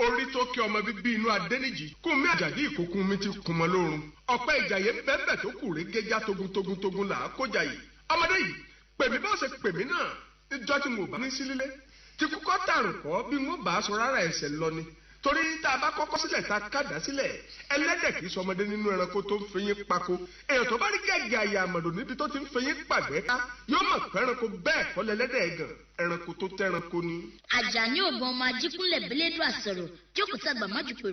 Orí tó kí ọmọ bíbí inú Adéníjì Kúnmi Àjàdí ìkókun mi ti kún mọ́ lórun. Ọ̀pẹ́ ìjàyè ń bẹ́ẹ̀ tó kù régéjá togun togun togun là á kójà yìí. Ọmọdé yìí pèmí bá ṣe pèmí náà níjọ́ tí mo bá ní sílé tí kúkọ́ tàrùn kọ́ bí wọ́n bá aṣọ rárá ẹsẹ̀ lọ ni, torí tá a bá kọ́kọ́ sílẹ̀ tá a kàdá sílẹ̀, ẹlẹ́dẹ̀ kì í sọmọdé nínú ẹranko tó ń fẹyín pako. Èèyàn tó bá rí gẹ́gẹ́ àyà àmọ̀dò níbi tó ti ń fẹyín pàgbẹ́ ká yóò mọ̀ pé ẹranko bẹ́ẹ̀ kọ́ lẹ́lẹ́dẹ̀ gan, ẹranko tó tẹ́ranko ni. Àjàní ògbọ́n ọmọ Ajíkúnlẹ̀ bẹ́lẹ́dùn àsọ̀rọ̀ jókòó tàgbà májùpè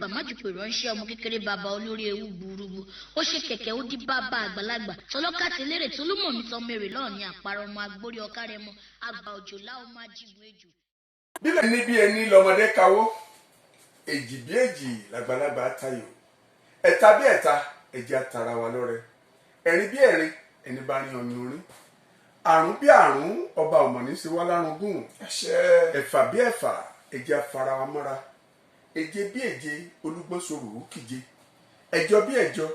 ránṣẹ́ ọmọ kékeré bàbá olórí ewu burúkú. Ó ṣe kẹ̀kẹ́ ó dí bàbá àgbàlagbà tọlọ́kàtì eléré tolúmọ̀mí tọmọ èrè lọ́ọ̀ni àparọ́ ọmọ agbórí ọ̀kárẹ́mọ àgbà òjòlá ọmọ ajígun ejò. Bílẹ̀ ní bí ẹni lọ́mọdé kawó, èjì bí èjì làgbàlagbà tayò, ẹ̀ta bí ẹ̀ta ẹ̀jẹ̀ àtàrà wa lọ́rẹ, ẹ̀rin bí ẹ̀rin ẹni bá rin ọ̀nì orin, àrùn bí àrùn ọba ọ̀mọ̀ní ṣe wá lárugún, ẹ̀fà bí ẹ̀fà ẹ̀jẹ̀ afara wa mọ́ra, èje bí èje olúgbọ́n sorò kíje, ẹ̀jọ bí ẹ̀jọ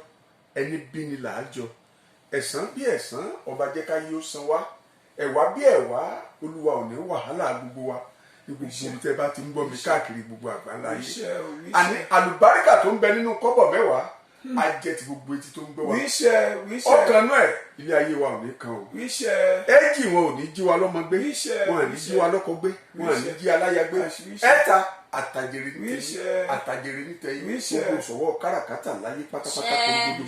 ẹni bí ni làájọ, ẹ̀sán bí ẹ̀sán ọba jẹ́ ká yí ó san wá, ẹ̀wá bí ẹ̀wá olúwa ò ní wàhálà gbogbo wa ní gbogbo ibi tẹ́ bá ti ń gbọ́ mi káàkiri gbogbo àgbáńlá yìí. Àní àlùbáríkà tó ń bẹ nínú kọ́bọ̀ mẹ́wàá á jẹ́ ti gbogbo etí tó ń gbọ́ wa. Ọkàn náà ẹ̀ ilé ayé wa ò ní kan o. Èjì wọn ò ní jí wa lọ́mọ gbé, wọn ò ní jí wa lọ́kọ gbé, wọn ò ní jí aláya gbé. Ẹ̀ta àtàjèrè ní tẹ̀yìn, àtàjèrè ní tẹ̀yìn, gbogbo ìṣọwọ́ káràkátà láyé pátápátá gbogbo.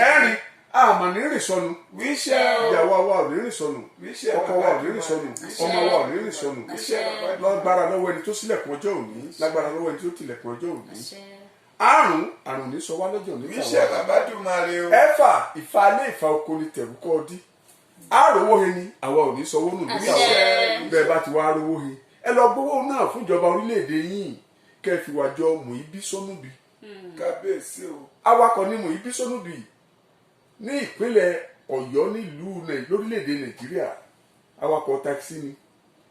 Ẹ̀rin àmọ́ ní rìn sọnù, ìyàwó wa ò ní rìn sọnù, ọkọ wa ò ní rìn sọnù, ọmọ wa ò ní rìn sọnù. Lágbára lọ́wọ́ ẹni tó ṣílẹ̀kùn ọjọ́ òní, lágbára lọ́wọ́ ẹni tó tilẹ̀kùn ọjọ́ òní. Àrùn àrùn ní sọ wá lọ́jọ́ ní tàwa. Ẹ̀fà ìfà alẹ́ ìfà oko ni tẹ̀rù kọ́ ọdí. Àròwó he ni àwa ò ní sọwọ́ nù nígbà wa. Bẹ́ẹ̀ bá ti wá rówó he, ẹ lọ gbowó náà fúnjọba orílẹ̀-èdè yìí kẹ́ ẹ fi wá jọ Mùíbí Sọ́nùbí. Kábíyèsí o. Awakọ̀ ni Mùíbí Sọ́nùbí ní ìpínlẹ̀ Ọ̀yọ́ nílùú lórílẹ̀-èdè Nàìjíríà. Awakọ̀ takisí ni.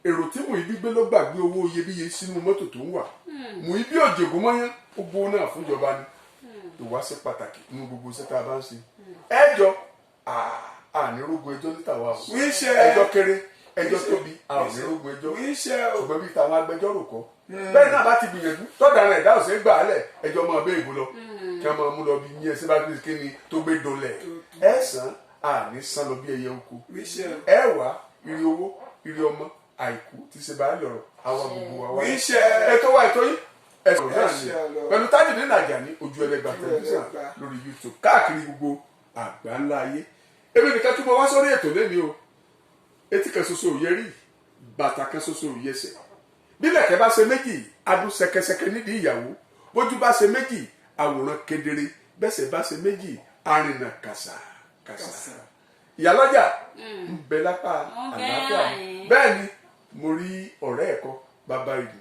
Èrò tí Mùíbí gbé ló gbàgbé owó iyebíye sínú mọ́tò tó ń wà. Mùíbí òjògùn mọ́yán, ó gbowó náà fúnjọba ni. Ìwà ṣe pàtàkì nínú gbogbo iṣẹ́ tá a bá ń ṣe. Ẹjọ́ ànírógun ẹjọ́ níta wa o. Ẹjọ́ kéré, ẹjọ́ tóbi, a ò ní rógun ẹjọ́. Ṣùgbọ́n bí tàwọn agbẹjọ́rò kọ́ bẹ́ẹ̀ náà bá ti gbìyànjú tọ́daràn ẹ̀dá ọ̀sẹ̀ gbà á lẹ̀, ẹjọ́ máa bẹ́ ìbò lọ kí wọ́n máa mú lọ bí yín ẹsẹ̀ bá gbé kíni tó gbé dolẹ̀ ẹ̀ sàn àní sàn lọ bí ẹyẹ oko. Ẹ wá ire owó, ire ọmọ, àìkú ti ṣe báyìí lọ̀rọ̀ àwa gbogbo wa wá. Ètò wa ètò yìí ẹ̀sùn náà ni pẹ̀lú Tajudeen Ajani Ojú Ẹlẹ́gbà tẹlifíṣàn lórí YouTube káàkiri gbogbo àgbáńlá ayé. Èmi nìkan tún mọ wá sórí ètò lẹ́ni o. Etí kan ṣoṣo ò yẹ rí, bàtà kan ṣoṣo ò yẹsẹ̀. Bílẹ̀kẹ́ bá ṣe méjì, adùn ṣẹkẹṣẹkẹ nídìí ìyàwó. Bójú bá ṣe méjì, àwòrán kedere. Bẹ́sẹ̀ bá ṣe méjì, arìnà kàṣà kàṣà. Ìyálọ́jà ń bẹ lápá àlàáfíà. Bẹ́ẹ̀ ni mo rí ọ̀rẹ́ ẹ̀kọ́ bàbá ìlú.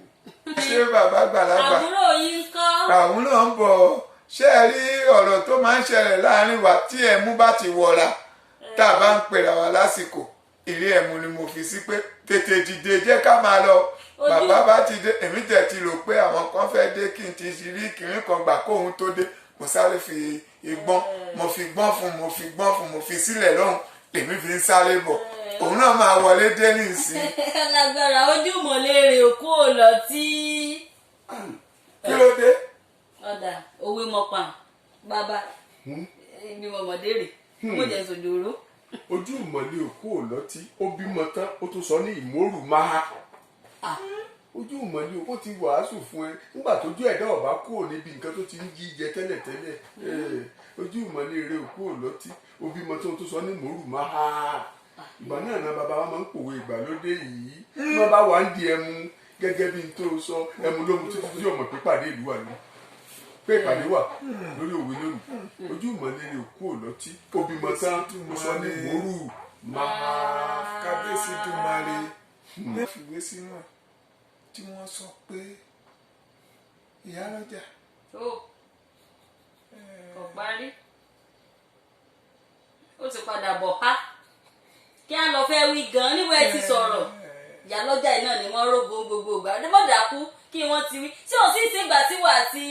Ṣé bàbá gbàlagbà? Àbúrò yìí ń kọ́. Àwọn náà ń bọ̀. Ṣé ẹ rí ọ̀rọ̀ tó máa ń ṣẹlẹ̀ láàrin wa tí ẹ̀mú bá ti wọra, tá a bá ń pèrà wá lásìkò ìrí ẹ̀mú ni mo fi sí pé tètè dìde jẹ́ ká máa lọ. Bàbá bá ti dé, èmi tẹ̀ ti rò pé àwọn kan fẹ́ dé kí n ti rí kìnìún kan gbà kóhun tó dé. Mo sáré fi ìgbọ́n, mo fi gbọ́n fún, mo fi gbọ́n fún, mo fi sílẹ̀ lọ́hùn, lèmi fi ń sáré bọ̀. Òun náà máa wọlé dé nísìnyí. Lágbára ojú mọ̀lẹ́rẹ̀ òkú ò lọ tí. Kí ló dé? Ọ̀dà òwe mọ̀pá bàbá ibi mọ̀mọ́dé rè mo jẹ́ sòjòrò. Ojú ìmọ̀lẹ́ òkú ò lọ́tí, ó bímọ tán, ó tún sọ ní ìmórù máa. Ojú ìmọ̀lẹ́ òkú ti wàásù fún ẹ nígbà tójú ẹ̀dá ọ̀bá kúrò níbi nǹkan tó ti ń jí jẹ tẹ́lẹ̀tẹ́lẹ̀. Ojú ìmọ̀lẹ́ rẹ òkú ò lọ́tí, ó bímọ tán, ó tún sọ ní ìmórù máa. Ìgbà náà náà bàbá wa máa ń pòwe ìgbàlódé yìí. Wọ́n bá wà ń di ẹmu gẹ́gẹ́ bí n tó sọ, ẹmu ló mu títí tí ọmọ pé pàdé ìlú wà ní pé ìpàdé wà lórí òwe lónìí. Ojú ìmọ̀lẹ́ rẹ òkú ò lọ́tí, ó bímọ tán, ó sọ ní ìmórù máa. Kábíyèsí dùmarè ní ìfìwé sínú ẹ̀ tí wọ́n sọ pé ìyálọ́jà. Ó kò parí, ó ti padà bọ̀ ha kí á lọ fẹ́ wí gan-an níbo ẹ ti sọ̀rọ̀. Ìyálọ́jà yìí náà ni wọ́n rógo gbogbo ìgbà ọdẹ́mọ̀dàkú kí wọ́n ti wí tí wọ́n sì ti gbà tí wà á ti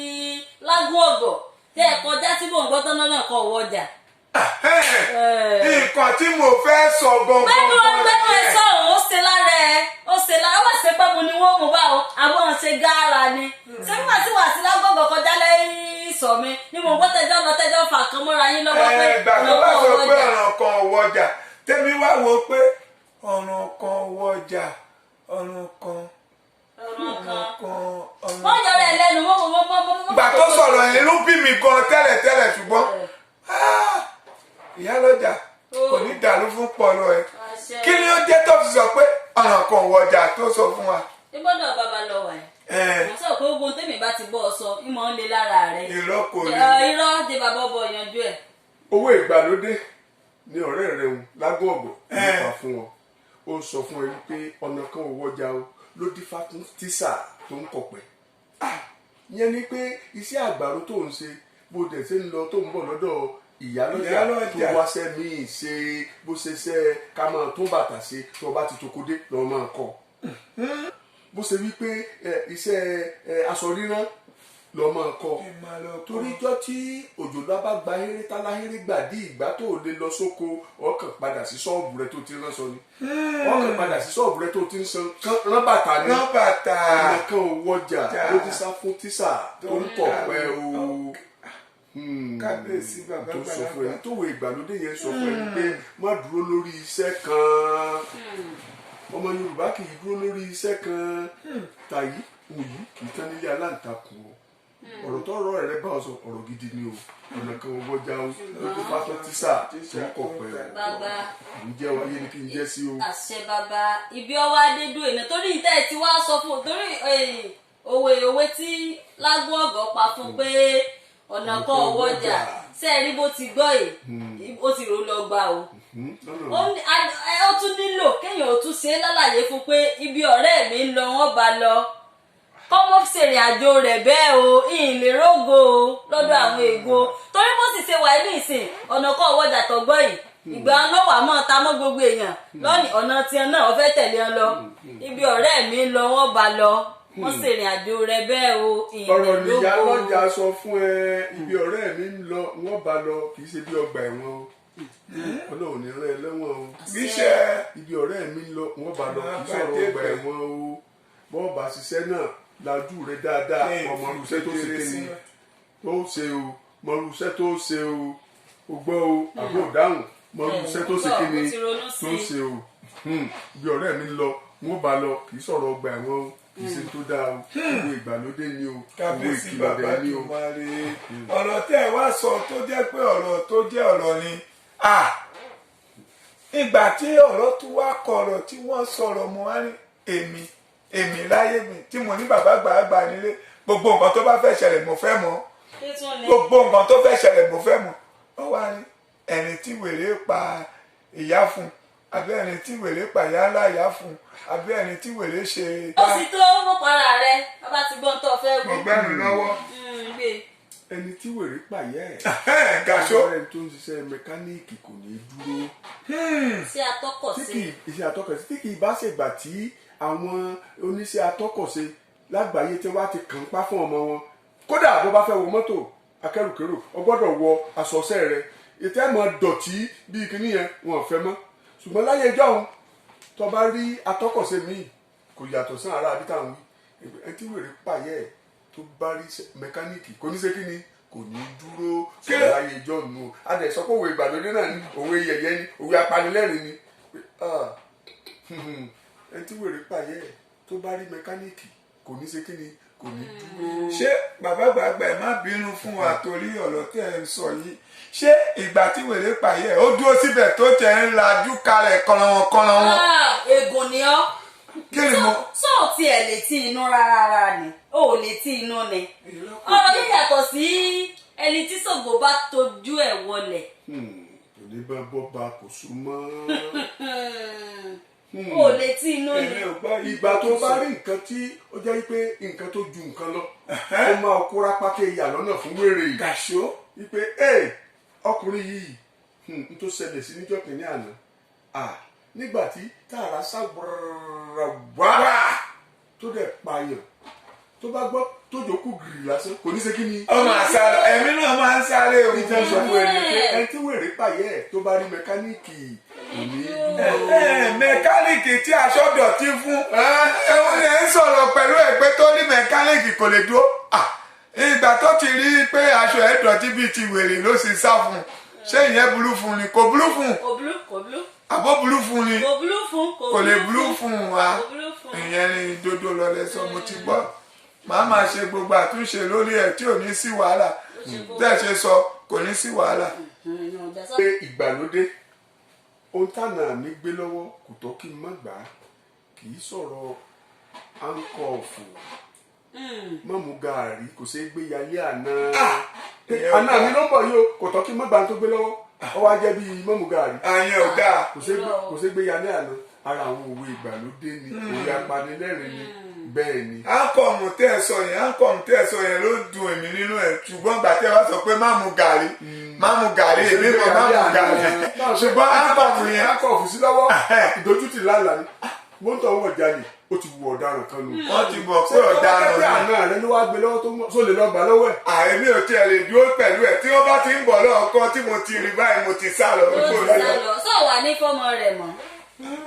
lágún ọ̀gọ̀ tẹ́ ẹ kọjá tí mò ń gbọ́ tán náà kọ̀ wọ ọjà. Nǹkan tí mo fẹ́ sọ gangan. Gbẹ́nu gbẹ́nu ẹ sọ̀rọ̀, ó ṣe lára ẹ, ó ṣe lára ó wà ṣe pé mo ni wọ́n mú báwo àwọn ṣe gáara ni ṣé nígbà tí wà á sí. mọ́ra yín lọ́wọ́ pé Ìgbà tó ọ̀nà bá kan sọ pé wọjà. ọ̀ràn kan wọjà, tẹ́mi wá wo pé ọ̀ràn kan wọjà, ọ̀ràn kan, Ọ̀ràn kan. ọ̀ràn kan, ọ̀ràn Wọ́n yọra ẹ̀ lẹ́nu mọ́ mọ́ mọ́ mọ́. Ìgbà tó sọ̀rọ̀ yẹn ló bí mi gan tẹ́lẹ̀tẹ́lẹ̀, ṣùgbọ́n ìyálọ́jà kò ní dàrú fún pọ̀lọ ẹ̀. Àṣẹ. Kí ni ó jẹ́ tó fi sọ pé ọ̀ràn kan wọjà tó sọ fún wa? Ìgbọ́dọ̀ bàbá lọ wà ẹ̀. Ẹ̀, Mo sọ pé ogun tèmi bá ti bọ́ ọ sọ, ìmọ̀ ń le lára rẹ̀. Irọ́ kò rí. Ẹ, irọ́ de bàbá ọbọ̀ yanjú ẹ̀. Owó ìgbàlódé ni ọ̀rẹ́ rẹ̀ ń lágùn ọ̀gbọ̀n nípa fún ọ. Ó ń sọ fún ẹ wípé ọ̀nà kan ò wọ́jà o, ló dífá fún tíṣà tó ń kọ̀pẹ́. Ìyẹn ni pé iṣẹ́ àgbàro tó ń ṣe, bó dẹ̀ ṣe ń lọ tó ń bọ̀ lọ́dọ̀ ìyálọ́jà Ìyálọ́jà. tó wáṣẹ́ míì ṣe, bó ṣe ṣe ká máa tún bàtà ṣe, tó bá ti toko dé lọ́ọ́ máa kọ́, bó ṣe wípé iṣẹ́ aṣọ rírán lọ́ọ́ máa kọ́. Kí n máa lọ kọ́. Torí jọ́ tí òjò bá bá gba eré táláhéré gbà dí ìgbà tó lè lọ sóko, ọkàn padà sí ṣọ́ọ̀bù rẹ tó ti rán sọ ni, ọkàn padà sí ṣọ́ọ̀bù rẹ tó ti ń san rán bàtà ni. Rán bàtà. Ọ̀nà kan ò wọjà Jà. ló ti sá fún tíṣà tó ń kọ̀ pẹ́ o. Kábíyèsí bàbá Tó sọ fún gbàlagbà. ẹ tó wo ìgbàlódé yẹn sọ fún ẹ pé má dúró lórí iṣẹ́ kan. Ọmọ Yorùbá kì í dúró lórí iṣẹ́ kan tàyí òyì kì í tán nílé aláǹtakùn o. Ọ̀rọ̀ tó rọ rẹ bá ọ sọ, ọ̀rọ̀ gidi ni o. Ọ̀nà kan ò wọjà o, lójú pátọ́ tíṣà tó ń kọ̀ pẹ́ o. Bàbá. Ǹjẹ́ wáyé ni kí n jẹ́ sí o. Àṣẹ bàbá. Ibi ọwọ́ adédú èmi torí ìtẹ́ ẹ ti wá sọ fún un torí òwe òwe tí lágún ọ̀gọ́ pa fún pé ọ̀nà kan ọ̀wọ́jà ṣe é rí bó ti gbọ́ yìí, ó ti rò lọ gbà o. Lọ́nà Ó ní- ó tún nílò kéèyàn ó tún ṣe é lálàyé fún pé ibi ọ̀rẹ́ mi ń lọ wọ́n bá lọ, kọ́mọ́ ṣèrìn àjò rẹ̀ bẹ́ẹ̀ o, ìyìn rógo o lọ́dọ̀ àwọn ègo, torí bó sì ṣe wà ní ìsìn ọ̀nà kan ọ̀wọ́jà tó gbọ́ yìí, ìgbà lọ́wọ́ àmọ́ ta mọ́ gbogbo èèyàn lọ́nìí ọ̀nà tiẹ̀ náà wọ́n fẹ́ tẹ̀lé ọ lọ. Ibi ọ̀rẹ́ mi ń lọ wọ́n bá lọ, wọ́n ṣèrìn àjò rẹ̀ bẹ́ẹ̀ o, ìyìn Ọ̀rọ̀ nìyá rógo. lọ́jà sọ fún ẹ. Ibi ọ̀rẹ́ mi ń lọ wọ́n bá lọ, kì í ṣe bí ọgbà ẹ̀wọ̀n o. Ọlọ́run ní rán ẹ lẹ́wọ̀n o. Níṣẹ́. Ibi ọ̀rẹ́ mi ń lọ wọ́n bá lọ, kì í sọ̀rọ̀ ọgbà ẹ̀wọ̀n o. Bọ́ọ̀ bá ṣiṣẹ́ náà, lajú rẹ dáadáa, ọmọ irúṣẹ́ tó ṣe kíni tó ṣe o, mọ irúṣẹ́ tó ṣe o. O gbọ́ o, àbó dáhùn, mọ irúṣẹ́ tó ṣe kíni Mo ti ronú sí tó i. ṣe o. Ibi ọ̀rẹ́ mi ń lọ wọ́n bá lọ, kì í sọ̀rọ̀ ọgbà ẹ̀wọ̀n o, kì í ṣe tó dáa o. Owó ìgbàlódé ni o, owó Kábíyèsí ìkìlọ̀ bàbá dẹ̀ ni o. Dùmarè, ọ̀rọ̀ tẹ́ ẹ wá sọ tó jẹ́ pé ọ̀rọ̀ tó jẹ́ ọ̀rọ̀ ni. Ìgbà tí ọ̀rọ̀ tún wá kọ ọ̀rọ̀ tí wọ́n sọ̀rọ̀, mo wá ní èmi láyé mi tí mo ní bàbá gbàgbà nílé, gbogbo nǹkan tó bá fẹ́ ṣẹlẹ̀ mo fẹ́ mọ̀. Kí tún ni? Gbogbo nǹkan tó fẹ́ ṣẹlẹ̀ mo fẹ́ mọ̀. Ó wá ní ẹni tí wèrè pa ìyá fún, àbí ẹni tí wèrè pa ìyá ńlá ìyá fún, àbí ẹni tí wèrè ṣe. Ó sì tó mú para rẹ bàbá ti gbọ́n tó fẹ́ wí. Mo gbẹ́nu lọ́wọ́. Gbé. Ẹni tí wèrè pààyẹ́ ẹ̀ Gàṣó. ẹni tó ń ṣiṣẹ́ mẹkáníìkì kò ní í dúró. Sí atọ́kọ̀ tí sí. kì í iṣẹ́ atọ́kọ̀ṣe, tí kì í bá ṣègbà tí àwọn oníṣẹ́ atọ́kọ̀ṣe lágbàáyé tí wọ́n á ti kàn ń pa fún ọmọ wọn, kódà bó bá fẹ́ wọ mọ́tò akẹ́rùkérò, o gbọ́dọ̀ wọ aṣọ ọṣẹ́ rẹ, ètò ẹ̀ mọ́ dọ̀tí bíi kíní yẹn, wọn ò fẹ́ mọ́. Ṣùgbọ́n láyé ẹjọ́ òun, tó bá rí atọ́kọ̀ṣe míì, kò yàtọ̀ sí ara àbí táwọn wí. Ẹ tí wèrè pààyẹ́ ẹ̀ tó bá rí mẹkáníìkì, kò ní ṣe kí ni, kò ní dúró. Sọ̀rọ̀ láyé ẹjọ́ nù o, a dẹ̀ sọ pé òwe ìgbàlódé náà ni, òwe yẹ̀yẹ́ ni, òwe apanilẹ́rìn ni. Pé, ah, ẹni tí wèrè pààyẹ́ ẹ̀ tó bá rí mẹkáníìkì, kò ní ṣe kí ni, kò ní dúró. Ṣé bàbá gbàgbà, ẹ má bínú fún wa torí ọ̀rọ̀ tẹ́ ẹ ń sọ yìí, ṣé ìgbà tí wèrè pààyẹ́ ó dúró síbẹ̀ tó tẹ̀ ń lajú kalẹ̀ kọ́nà wọn? Ah, ègùn ni ọ́. Kí ni mo. Sọ ò tiẹ̀ lè tí inú rárá ni ó ò lè tí inú ni. Ọ̀rọ̀ yìí yàtọ̀ sí ẹni tí Ṣàngó bá tojú ẹ̀ wọlẹ̀. Kò ní bá bọ́ ba kò sún mọ́. Ó lè tí inú ni. Èmi ò gbọ́ yìí. Ìgbà tó bá rí nǹkan tí ó jẹ́ pé nǹkan tó ju nǹkan lọ, ó máa kóra pákẹ́ ìyà lọ́nà fún wèrè yìí Gàṣó. Wípé ee, ọkùnrin yìí, n tó ṣẹlẹ̀ sí níjọ́ kìíní àná, nígbà tí tààrà sáwọ́rọ̀ wá tó dẹ̀ pààyàn, tó bá gbọ́ tó jókòó gìrì lásán, kò ní ṣe kí ni. Ó máa sáré, ẹ̀mí náà máa ń sáré o. Ìjẹ́ sọ fún ẹni pé ẹni tí wèrè pààyẹ́ ẹ̀ tó bá rí mẹkáníìkì, kò ní dúró. Mẹkáníìkì tí aṣọ dọ̀tí fún ẹ̀hún ni ẹ̀ ń sọ̀rọ̀ pẹ̀lú ẹ̀gbẹ́ tó rí mẹkáníìkì kò lè dúró. Ah, ìgbà Ìgbà tó ti rí pé aṣọ ẹ̀ dọ̀tí bíi ti wèrè ló sì sá fún un. Ṣé ìyẹn burú fún un ni? Kò burú fún un. Kò burú, kò burú. Àbó burú fún un ni? Kò burú fún. Kò lè burú fún un wa. Kò burú fún. Ìyẹn ni dodo lọlẹ sọ. Mo ti gbọ́, màá máa ṣe gbogbo àtúnṣe lórí ẹ̀ tí ò ní sí wàhálà. Tẹ́ ẹ ṣe sọ, kò ní sí wàhálà. Pé ìgbàlódé, ohun tànà mi gbé lọ́wọ́ kò tọ́ kí n má gbà á, kì í sọ̀rọ̀ handcuff. Má mu gàárì, kò ṣeé gbé yálé àná. Ìyẹn ò Àná mi ló ń bọ̀ yìí o, kò tọ́ kí n má gbà á tó gbé lọ́wọ́. Ó wá jẹ́ bíi má mu gàárì. Àyẹn ò dáa. Kò ṣeé gbé yálé àná. Ara àwọn òwe ìgbàlódé ni, òwe apanilẹ́rìn ni, bẹ́ẹ̀ ni. Áńkọ̀mù tẹ́ ẹ sọ yẹn, áńkọ̀mù tẹ́ ẹ sọ yẹn ló dùn èmi nínú ẹ̀, ṣùgbọ́n gbà tẹ́ ẹ bá sọ pé má mu gàrí, má mu gàrí, èmi mọ̀ má mu gàrí, ṣùgbọ́n áńkọ̀mù yẹn. Handcuff sí lọ́wọ́, ìdójútì lálàá ni wọ́n tọ́ wọ́n jalè, ó ti wù ọ̀daràn kan nù. Wọ́n ti mọ̀ pé ọ̀daràn ni. ni. Àná rẹ ló wá gbé lọ́wọ́ tó mọ̀ só lè lọ gbà lọ́wọ́ ẹ̀. Àìmí ò tiẹ̀ lè dúró pẹ̀lú ẹ̀. Tí wọ́n bá ti ń bọ̀ lọ́ọ̀kan tí mo ti rí báyìí, mo ti sá lọ. Ó ti sá lọ, sọ wà ní fọmọ rẹ̀ mọ́.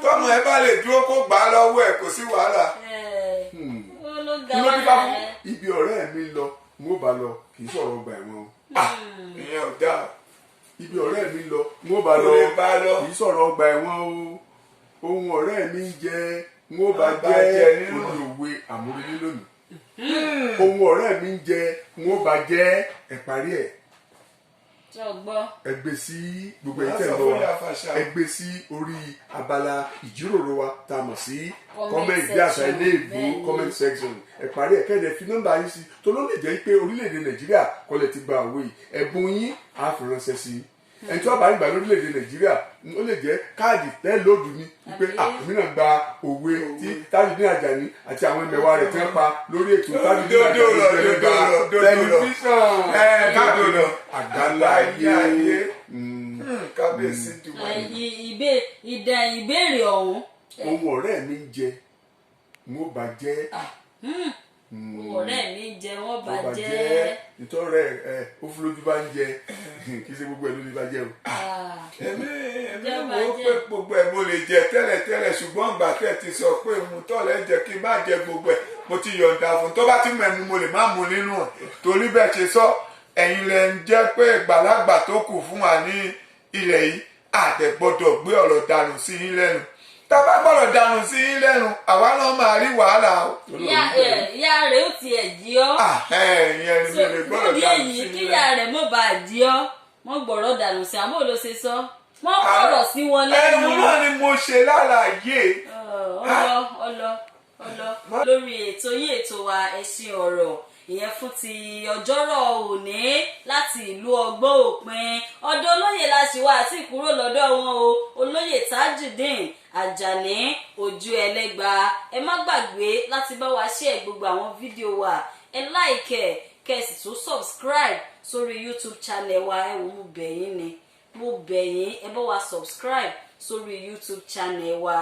Tọ́mọ ẹ bá lè dúró kó gbà á lọ́wọ́ ẹ̀, kò sí wàhálà. Ó ló ga. Kí ló dé bá fún ibi ọ̀rẹ́ mi lọ, n ó bá lọ, kì í sọ̀rọ̀ ọgbà ẹ̀wọ̀n o. Ah, ìyẹn ò dáa. Ibi ọ̀rẹ́ mi lọ, n ó bá Kò lọ, lè bá lọ. kì í sọ̀rọ̀ ọgbà ẹ̀wọ̀n o. Ohun ọ̀rẹ́ mi ń jẹ, n ó bá Bá jẹ. jẹ nínú. Orí òwe àmúrelé lónìí, ohun ọ̀rẹ́ mi ń jẹ, n ó bá jẹ. Ẹ̀ parí ẹ̀. Sọ gbọ́. Ẹ gbé sí gbogbo ẹ̀yin Má tẹ́ ń sọ gbọ́ fún wa. ìyá Fàṣà. Ẹ gbé sí orí abala ìjíròrò wa tá a mọ̀ sí comment comment bí àṣà section, ilé ìbò, bẹ́ẹ̀ni. comment section. Ẹ parí ẹ, kẹ́ẹ̀dẹ̀ fi nọ́mbà yín sí tó ló lè jẹ́ pé orílẹ̀-èdè Nàìjíríà kọ́lẹ̀ ti gba òwe yìí. Ẹ̀bùn yín á fi ránṣẹ́ sí i. Ẹni tí wọ́n bá ń gbà lórílẹ̀-èdè Nàìjíríà, ó lè jẹ́ káàdì tẹ́ lóòdù ni wípé Àbí? Ah, èmi náà gba òwe tí Tajudeen Ajani àti àwọn ẹmẹ̀wà rẹ̀ tí wọ́n pa lórí ètò Tajudeen Dódò lọ, Ajani dódò lọ, dódò lọ. tẹlifíṣàn Ẹ, dódò lọ. àgbáńlá ayé. Ayé. Kábíyèsí dùn. Ìdẹ ìbéèrè ọ̀hún. Ohun ọ̀rẹ́ mi ń jẹ, n ó bá jẹ́. Ohun ọ̀rẹ́ mi ń jẹ, wọ́n Ó bá bá jẹ́. jẹ́ ìtọ́rẹ́ ẹ ó fún lójú bá ń jẹ, kì í ṣe gbogbo ẹ̀ ló ní bá jẹ́ o. Èmi Jẹ́ wò bá ó jẹ́. pé gbogbo ẹ̀ mo lè jẹ tẹ́lẹ̀tẹ́lẹ̀, ṣùgbọ́n ìgbà tẹ́ ti sọ pé mo tọ́lẹ̀ jẹ kí n má jẹ gbogbo ẹ̀, mo ti yọ̀ǹda fún un. Tó bá ti mọ̀ ẹnu, mo lè má mu nínú ẹ̀, torí bẹ́ẹ̀ ṣe sọ, ẹ̀yin lẹ ń jẹ́ pé ìgbàlagbà tó kù fún wa ní ilẹ̀ yìí, àdẹ̀ gbọ́dọ̀ gbé ọ̀rọ̀ dànù sí yín lẹ́nu. Tá a bá gbọ́dọ̀ dànù sí yín lẹ́nu, àwa náà máa rí wàhálà o. Ìyá rẹ̀ ó tiẹ̀ jí ọ́. Ah, ìyẹn ni mi lè gbọ́dọ̀ Lórí dànù èyí sí yín kí lẹ́nu. ìyá rẹ̀ mọ̀ bá jí ọ́, wọ́n gbọ́rọ̀ dànù sí àbó ló ṣe sọ, wọ́n kọ̀rọ̀ sí wọn lẹ́nu. Ẹnu náà ni mo ṣe lálàyé. Ọlọ ọlọ ọlọ lórí ètò yín, ètò wa, Ẹṣin Ọ̀rọ̀, ìyẹn fún ti ọjọ́rọ̀ òní láti ìlú Ọgbọ́n Òpin, ọ̀dọ̀ olóyè la ṣì wà àti ìkúrò lọ́dọ̀ wọn o, olóyè Tajudeen Ajani Ojú Ẹlẹ́gba. Ẹ má gbàgbé láti bá wa share gbogbo àwọn fídíò wa, ẹ like ẹ, kẹ́ ẹ sì tún subscribe sórí YouTube channel wa. Ẹ wò, mo bẹ̀ yín ni, mo bẹ̀ yín, ẹ bá wa subscribe sórí YouTube channel wa.